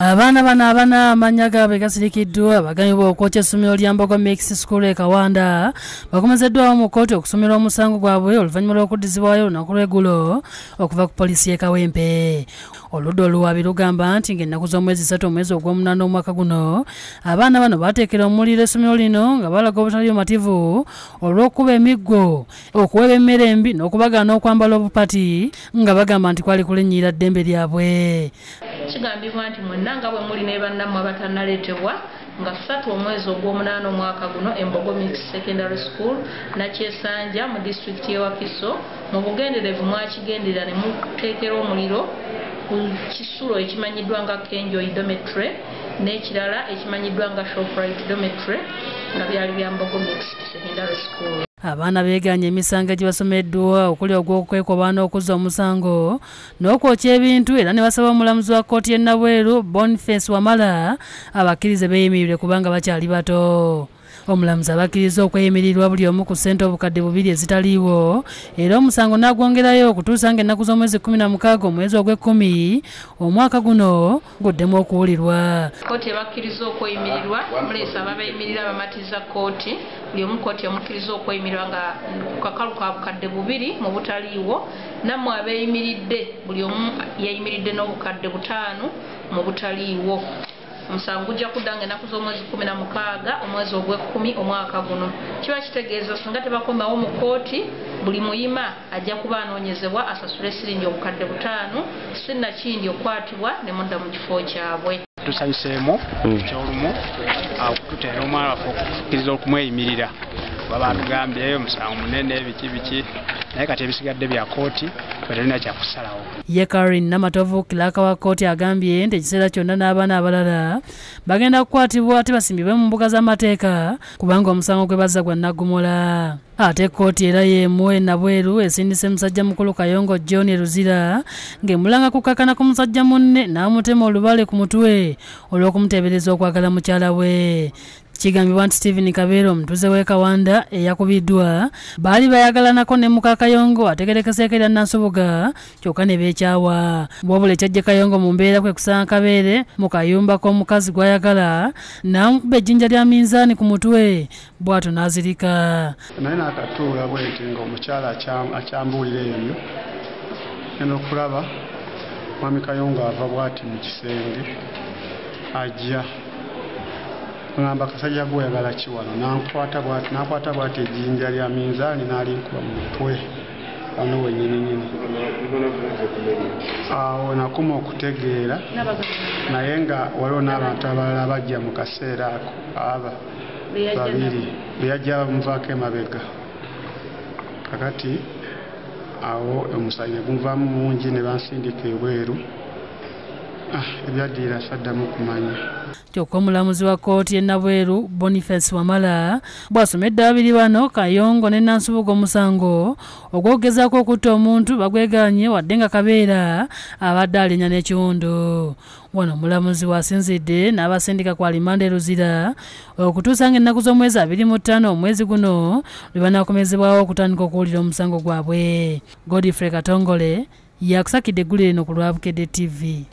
Abaana bano abana amannya gaabwe gasirikiddwa bagambibwa okwokya essomero lya Mbogo Mixed School e Kawanda bakomezeddwawo mu kkooti okusomerwa omusango gwabwe oluvannyuma lw'okuddizibwayo olunaku lw'eggulo okuva ku poliisi y'e Kawempe. Oludda oluwaabi lugamba nti ng'ennaku z'omwezi 3 omwezi ogw'omunaana omwaka guno abaana bano baateekera omuliro essomero lino nga balaga obutali bumativu olw'okuba emiggo, okuweebwa emmere embi n'okubagaana okwambala obupati nga bagamba nti kwali kulinnyirira ddembe lyabwe. Kigambibwa nti mwenna nga bwe muli ne bannammwe abatannaleetebwa nga 3 omwezi ogw'omunaana omwaka guno e Mbogo Mixed Secondary School Nakyesanja mu disitulikiti y'e Wakiso mu bugenderevu mwakigenderera ne muteekera omuliro ku kisulo ekimanyiddwa nga Kenjoy Dormitory n'ekirala ekimanyiddwa nga Shoprite Dormitory nga byali bya Mbogo Mixed Secondary School. Abaana beegaanye emisango egibasomeddwa okuli ogw'okwekobaana okuzza omusango n'okwokya ebintu era ne basaba omulamuzi wa kkooti y'e Nabweru Boniface Wamala abakkirize beeyimirirwe kubanga bakyali bato. Omulamuzi abakkiriza okweyimirirwa buli omu ku ssente 2,000 ezitaliiwo era omusango n'agwongerayo okutuusa ng'ennaku z'omwezi 16 omwezi ogw'ekkumi omwaka guno guddemu okuwulirwa. Kkooti ebakkiriza okweyimirirwa, muleese ababeeyimirira bamatiza kkooti, buli omu kkooti emukkiriza okweyimirirwa nga ku kakalu ka 2,000 mu butaliiwo, nammwe abeeyimiridde buli omu yayimiridde n'5,000 mu butaliiwo. Omusango gujja kudda ng'ennaku z'omwezi 16 omwezi ogw'ekkumi omwaka guno. Kiba kitegeeza singa tebakomawo mu kkooti buli muyima ajja kuba anoonyezebwa asasule siringi 5,000 sinnakindi okukwatibwa ne mudda mu kifo kyabwe. Tusanyuseemu ekyolumu okututeera omwana waffe okukkiriza okumweyimirira. Baba batugambye omusango munene biki biki naye kati ebisigadde bya kkooti tetulina kyakusalawo. Ye Karin Namatovu kilaaka wa kkooti agambye nti ekiseera kyonna n'abaana abalala bagenda kukwatibwa ate basimbibwe mu mbuga z'amateeka kubanga omusango gwe bazza gwa naggomola. Ate kkooti era y'emu e Nabweru esindise musajja mukulu Kayongo John Luzira ng'emulanga kukakkana ku musajja munne n'amutema olubale ku mutwe olw'okumuteebereza okwagala mukyala we. Kigambibwa nti Stephen Kabeera omutuuze w'e Kawanda eyakubiddwa baali bayagalanako ne muka Kayongo ategerekeseeko erya Nansubuga kyokka ne beekyawa. Wabula ekyajja Kayongo mu mbeera kwe kusanga Kabeere mu kayumba k'omukazi gw'ayagala n'amukuba ejjinja lya minzaani ku mutwe bw'atyo n'azirika. Naye n'akatuula bwe nti ng'omukyala akyambuulira ebyo ngenda okulaba mwami Kayongo ava bw'ati mu kisenge ajja ngamba kasajja gw'oyagala ki wano n'ankwata bw'ati n'akwata bw'ati ejjinja lya minzaani n'alinkuba mu mutwe wano wennyini nnyini. Awo nakoma okutegeera naye nga waliwo n'abantu abalala bajja mu kaseera ako aba babiri beyajja bamuvaako emabega. Kakati awo omusaayi ne gunvaamu mungi ne bansindika ebweru. Ebyaddirira saddamu kumanya. Kyokka omulamuzi wa kkooti y'e Nabweru Boniface Wamala bw'asomedde ababiri bano Kayongo ne Nansubuga omusango ogw'okugezaako okutta omuntu bagwegaanye wadde nga Kabeera abadde alinnya n'ekiwundu. Wano omulamuzi w'asinzidde n'abasindika ku alimanda e Luzira okutuusa ng'ennaku z'omwezi 25 omwezi guno lwe banaakomezebwawo okutandika okuwulira omusango gwabwe. Godfrey Katongole yakusakidde eggulire lino ku lwa Bukedde TV.